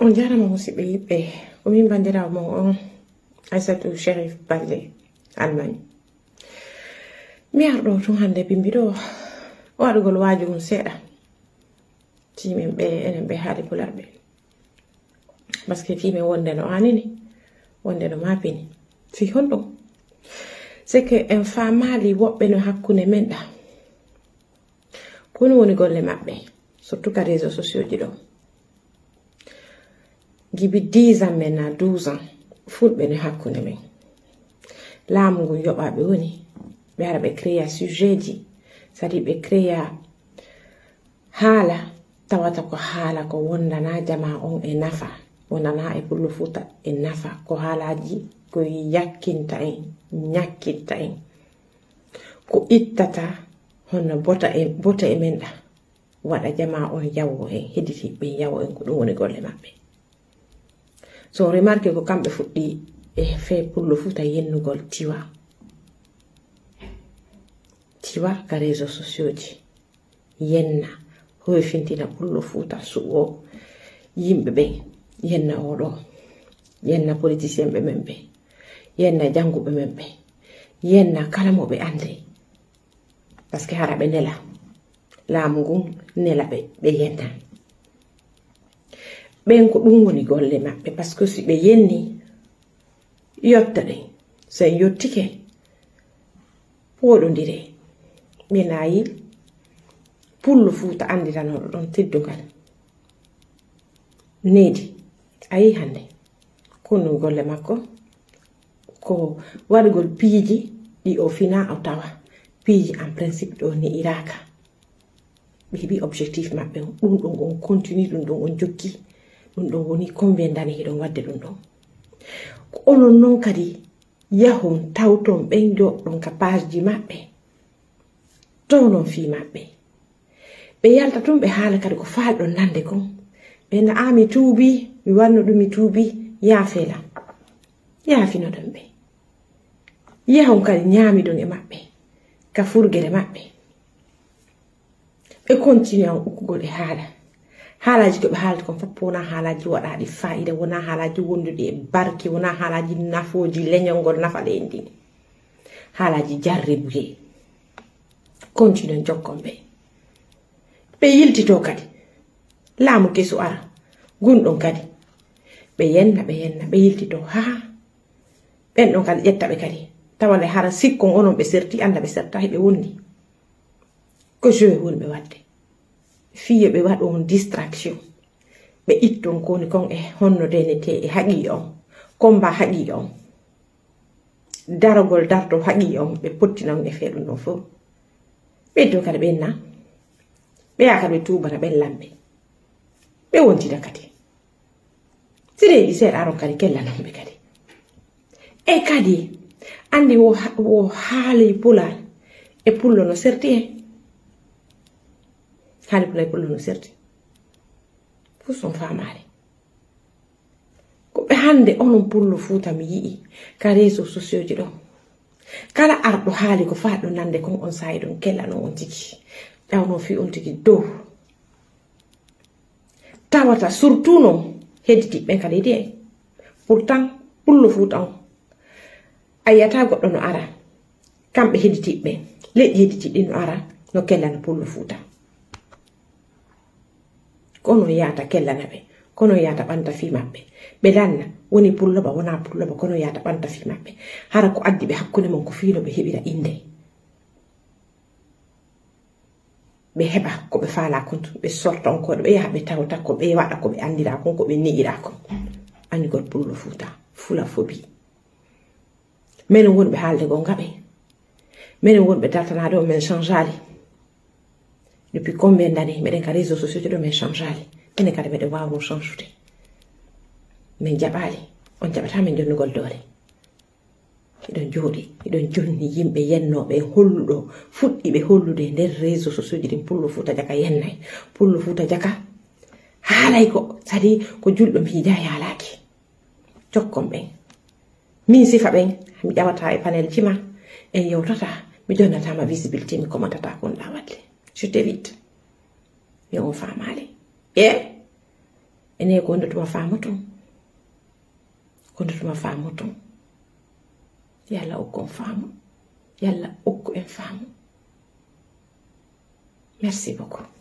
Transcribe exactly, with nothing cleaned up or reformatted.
On jarama musidɓe yiɓɓe, ko min bandirawo mon on Aissatou Chérif Balle Allemagne. Mi arɗo tun hannde bimbi ɗo waɗugol waaju mum seeɗa. Timen ɓe enen ɓe haali pular ɓe. Parce que timen wonde no anini, wonde no mapini. Si honɗum? C'est que en faamaali woɓɓe no hakkunde men ɗa. Ko ɗum woni golle maɓɓe, surtout ka réseaux sociaux ji ɗo. Gibi dix ans maintenant, douze ans, fulɓe no hakkunde men. Laamu ngun yoɓaɓe woni, ɓe ara ɓe créa sujet ji, c'est-à-dire ɓe créa haala, tawata ko haala ko wondana jama on e nafa, wondana e pullo Fuuta e nafa, ko haalaji ko yakkinta en, ñakkinta en, ko ittata hono bota e, bota e men ɗa, waɗa jama on yawo en, hedditi ɓen yawo en, ko ɗum woni golle maɓɓe. So remarque ko kamɓe fuɗɗi e fee pullo Fuuta yennugol tiwa. Tiwa ka réseaux sociaux ji. Yenna, hoyfintina pullo Fuuta suɓo yimɓe ɓen. Yenna oɗo. Yenna politicien ɓe men ɓe. Yenna jannguɓe men ɓe. Yenna kala mo ɓe anndi. Parce que hara ɓe nela. Laamu ngun nela ɓe, ɓe yenna. Ɓen ko ɗum woni golle maɓɓe, parce que si ɓe yenni, yotta ɗen. So en yottike, pooɗondire. Ɓe naayi pullo Fuuta annditanooɗo ɗon teddungal. Needi, a yii hannde, ko ɗum golle makko, ko waɗugol piiji ɗi o fina o tawa, piiji en principe ɗo ni iraaka. Ɓe heɓi objectif maɓɓe on. Ɗum ɗon on continue, ɗum ɗon on jokki. Ɗum ɗon woni combien d'année hiɗon waɗde ɗum ɗon. Ko onon non kadi yahon tawton ɓen joɗɗon ka page ji maɓɓe. Townon fii maɓɓe. Ɓe yalta tun ɓe haala kadi ko faalɗon nande kon. Ɓe na a mi tuubi, mi wanno ɗum mi tuubi, yaafee lan. Yaafinoɗon ɓe. Yahon kadi ñaamidon e maɓɓe. Ka furgere maɓɓe. Ɓe continue on ukkugol e haala. Haalaaji ko ɓe haalata kon fof wonaa haalaaji waɗaaɗi faayida, wonaa haalaaji wonduɗi e barke, wonaa haalaaji nafooji leñol ngol nafa leydi ndi. Haalaaji jarribude. Continue on jokkon ɓe. Ɓe yiltitoo kadi. Laamu kesu ara. Gunɗon kadi. Ɓe yenna, ɓe yenna, ɓe yiltitoo. Haa. Ɓen ɗon kadi ƴetta ɓe kadi. Tawa le hara sikkon onon ɓe serti, annda ɓe serta, hiɓe wondi. Ko jeu woni ɓe waɗde. Fii yo ɓe waɗu on distraction. Ɓe itton ko woni kon e honno denete e haqiiqa on. Combat haqiiqa on. Darogol darto haqiiqa on, ɓe pottina on e fee ɗum ɗon fof. Ɓe itto kadi ɓe inna. Ɓe yaa kadi ɓe tuubana ɓen lamɓe. Ɓe wontida kadi. Si reeɗi seeɗa aron kadi kellanon ɓe kadi. E kadi, anndi wo ha-, wo haali pular e pullo no serti en. Haali pular e pullo no serti. Fof son faamaali. Ko ɓe hannde onon pullo Fuuta mi yi'i ka réseaux sociaux ji ɗon. Kala arɗo haali ko faalɗo nande kon on saa'i ɗon kellano on tigi. Ƴawno fii on tigi dow. Tawata surtout non hedditiiɓe ɓen kadi de. Pourtant, pullo Fuuta on. A yiyata goɗɗo no ara. Kamɓe hedditiiɓe ɓen. Leƴƴi hedditiiɗi no ara. No kellana pullo Fuuta. Kono yaata kellana ɓe. Kono yaata ɓanta fii maɓɓe. Ɓe lanna. Woni pullo ba, wonaa pullo ba. Kono yaata ɓanta fii maɓɓe. Hara ko addi ɓe hakkunde mon ko fii no ɓe heɓira innde. Ɓe heɓa ko ɓe faalaa kon, ɓe sorta on ko ɓe yaha ɓe tawta ko ɓe waɗa ko ɓe anndira kon, ko ɓe ni'ira kon. Anndugol pullo Fuuta, fula fobi. Menen wonɓe haalde goo ngaɓe. Menen wonɓe dartanaade on men changeaali. Depuis combien d'années meɗen ka réseaux sociaux ɗo men changeaali. Enen kadi meɗen waawi ɗum changude. Men jaɓaali, on jaɓataa men jonnugol doole. Hiɗon jooɗi, hiɗon jonni yimɓe yennooɓe e holluɗo, fuɗɗiiɓe hollude e nder réseaux sociaux ji ɗin pullo Fuuta Jaka yennay. Pullo Fuuta Jaka haalay ko, c'est-à-dire ko julɗo miija yaalaaki. Jokkon ɓen. Min sifa ɓen, mi ƴawata e panel ji ma, en yewtata, mi jonnata ma visibilité, mi commentata ko wonɗa waɗde. Je t'évite. Mi on faamaali. E Ene ko ndotuma faamu tun. Ko ndotuma faamu tun. Yalla okku on faamu. Yalla okku en faamu. Merci beaucoup.